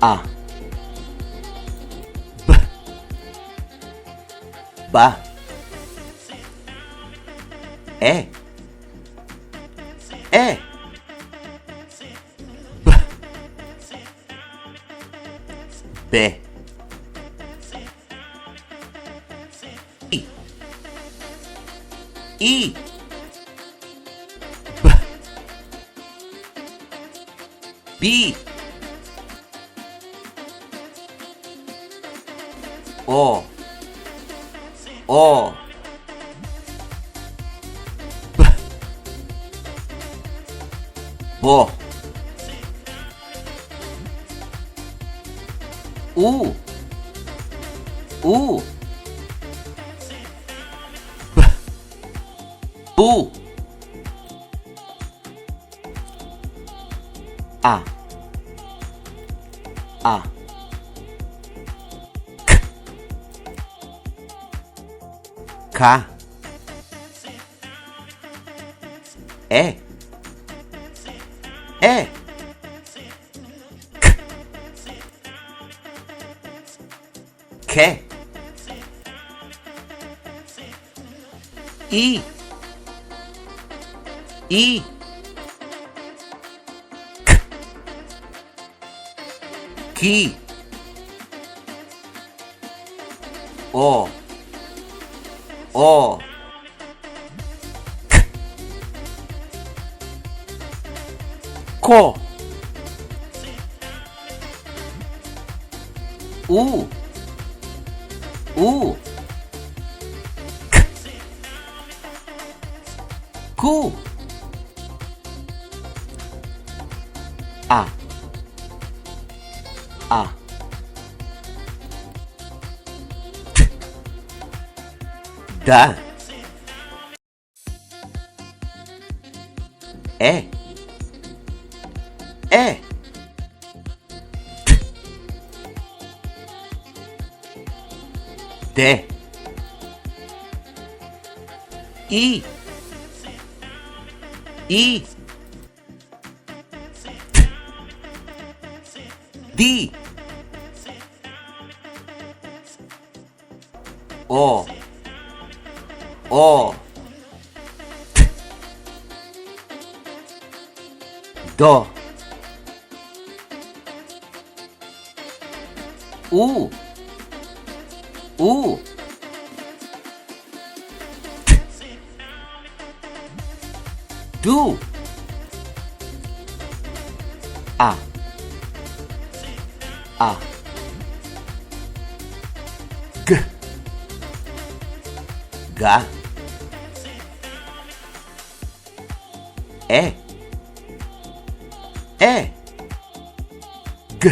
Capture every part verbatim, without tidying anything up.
A. B. Ba. E. E. B. Be. I. I. B. Bi. O. O. B. Bo. U. U. B. Bu. A. A. K. Ka. E. E. K. Ke. I. I. K. Ki. O. O. K. Ko. U. U. K. Ku. A. A. Da. E. E. De. I. I. Di. O. O. Do. U. U. Du. A. A. G. Ga. E. E. G.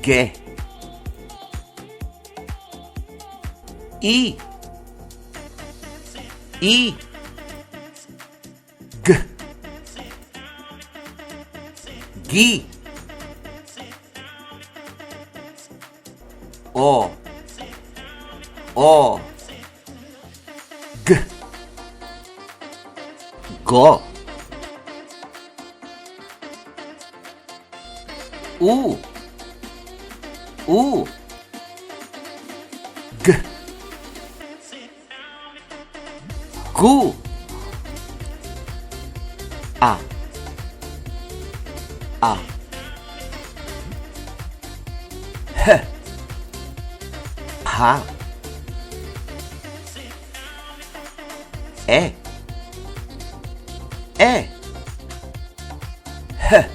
Ge. I. I. G. Gi. O. O. G. Go. U. U. G. Gu. A. A. H. Ha. E. E. H.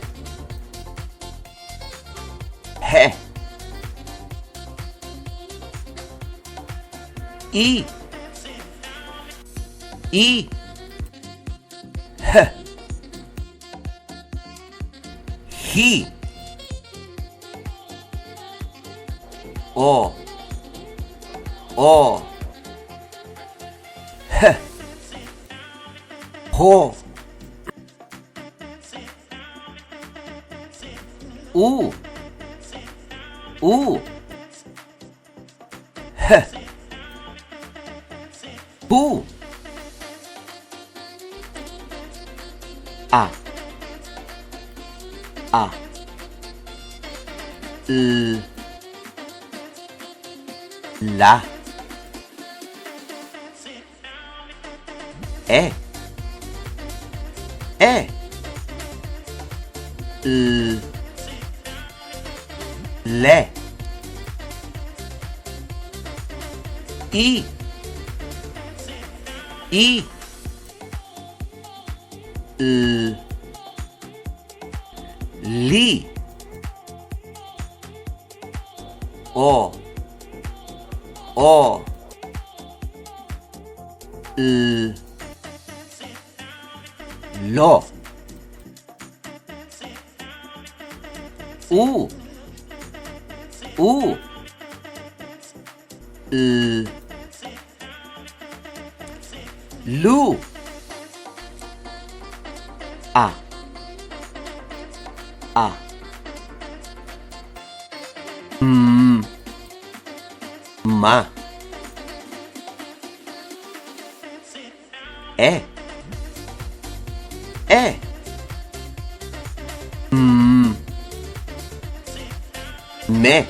He. I. I. H. Hi. O. O. H. Ho. U. U. H. Bu. A. A. L. La. E. E. L. Le. I. I. L. Li. O. O. L. Lo. U. U. L. Lu. A. A. M. Ma. E. E. M. Me.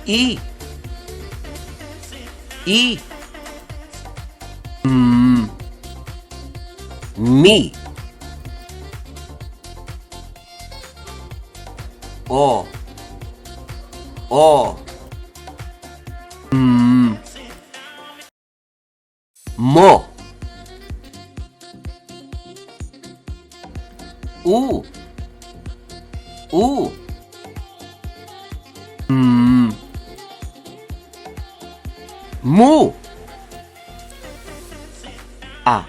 I. I. M. Mi. O. O. M. Mo. U. U. M. Mu. A.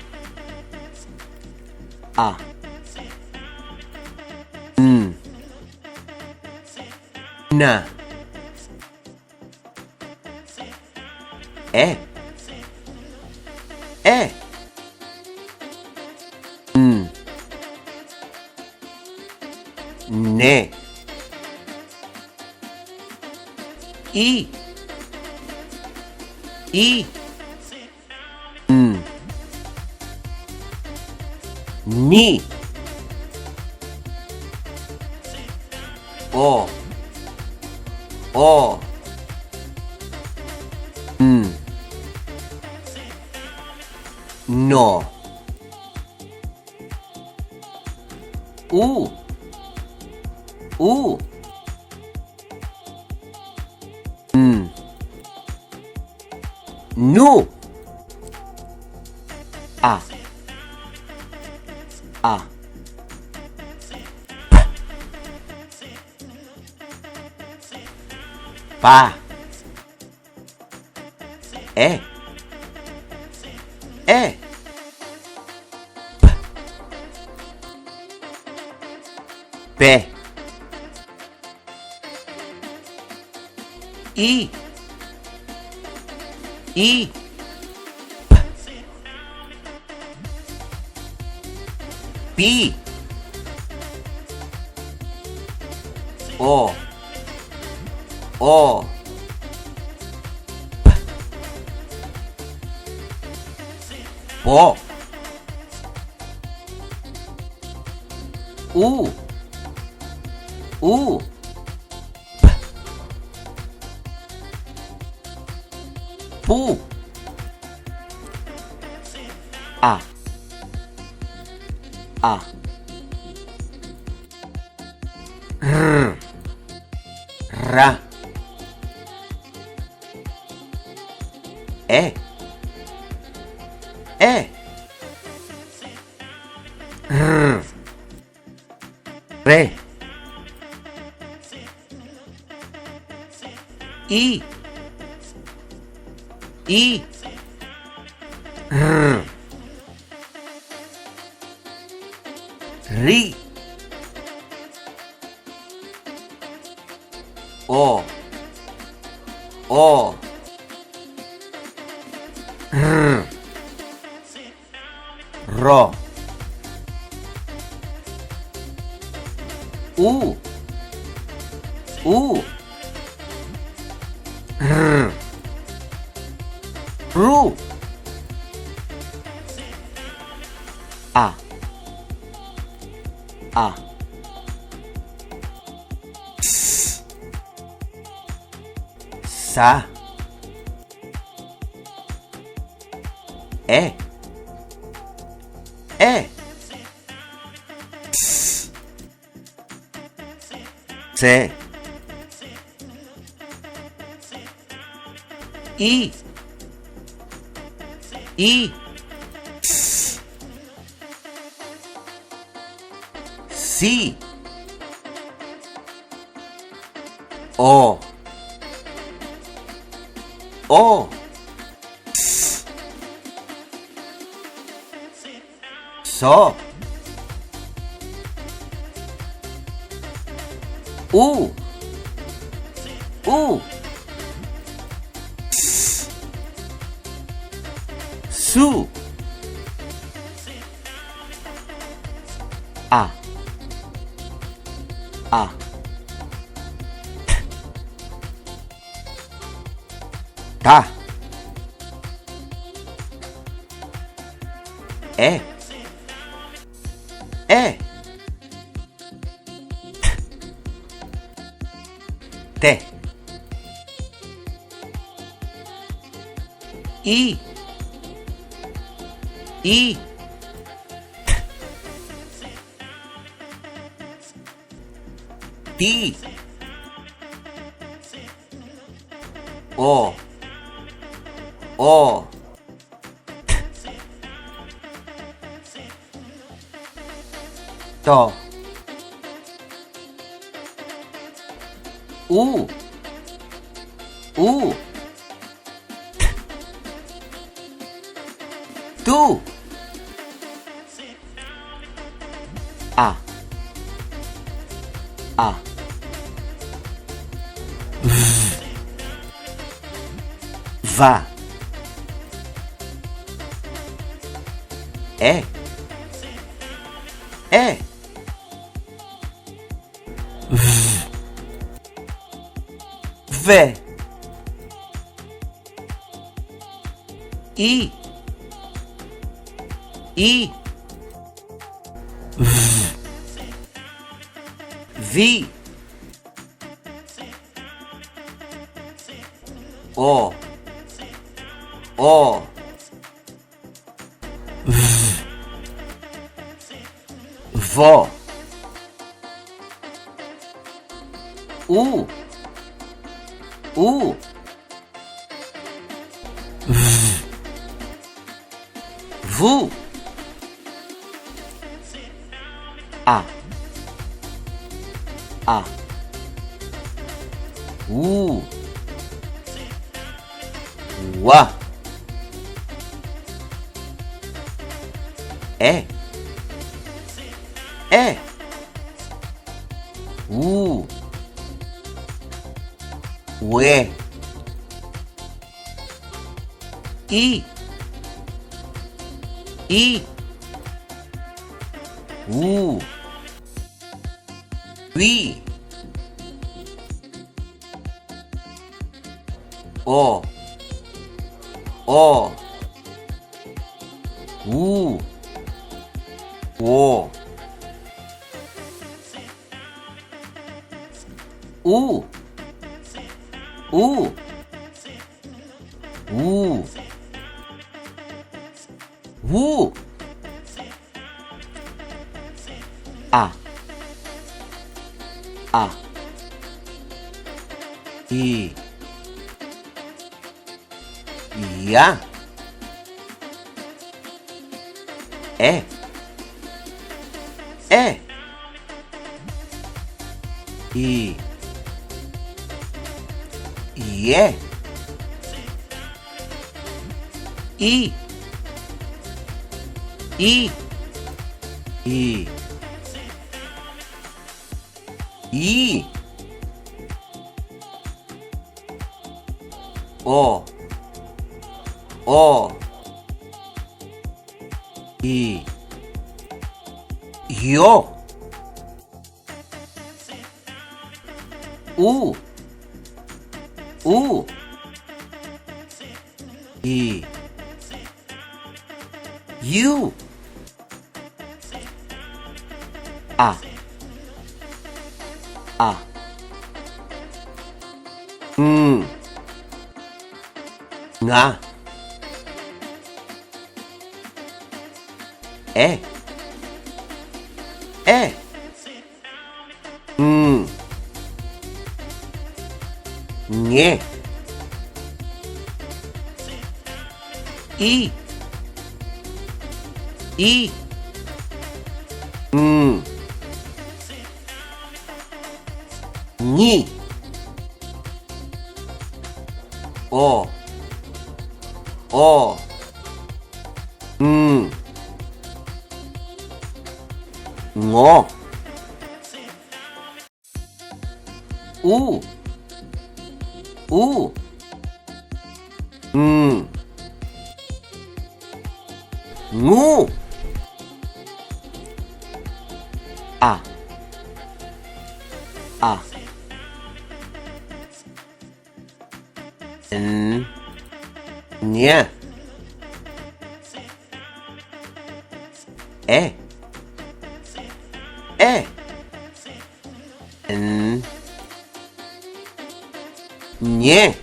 A. N. Na. E. E. N. Ne. I. I. N. Ni. O. O. N. No. U. U. N. Nu. A. A. P. Pa. E. E. P. Pe. I. I. P. Pi. O. O. P. Po. U. U. P. Pu. A. A. R. Ra. E. E. R. Re. I. I. R. Ri. O. O. R. Ro. U. U. R. Ru. A. A. S. Sa. E. E. S. Se. I. I. S. Si. O. O. S. So. U. U. S. Su. A. A. T. Ta. E. E. T. Te. I. I. T. Ti. O. O. T. To. U. U. T. Tu. A. A. V. Va. E. E. V. Ve. I. I. V. Vi. O. O. V. Vo. U. U. V. Vu. A. A. U. Ua. E. E. U. Ue. I. I. U. Ui. O. O. U. Uo. U. U. U. Wu. A. A. I. Ia. E. E. I. Ie. I. I. I. I. O. O. I. Io. U. U. I. Iu. A. A. Ng. Nga. E. E. Ng. Nge. I. I. Ng. Ngi. O. O. Ng. Ngo. U. U. Ng. Ngu. A. A. N. Nye. E. E. N. Nye.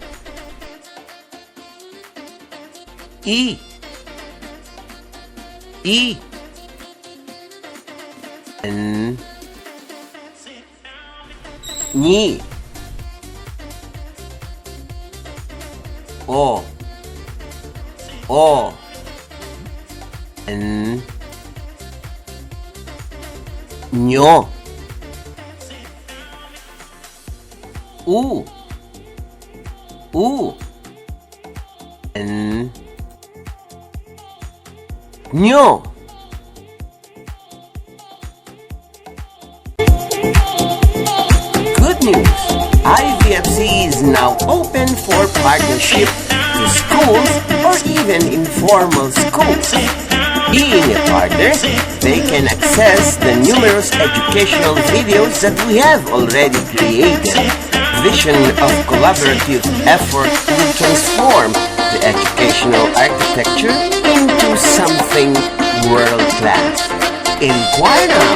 I. I. N. Nyi. O. O. N. Nyo. U. U. N. Nyo. Good news! I V F C is now open for partnership to schools or even informal schools. Being a partner, they can access the numerous educational videos that we have already created. Vision of collaborative effort will transform the educational architecture into something world-class. Inquire now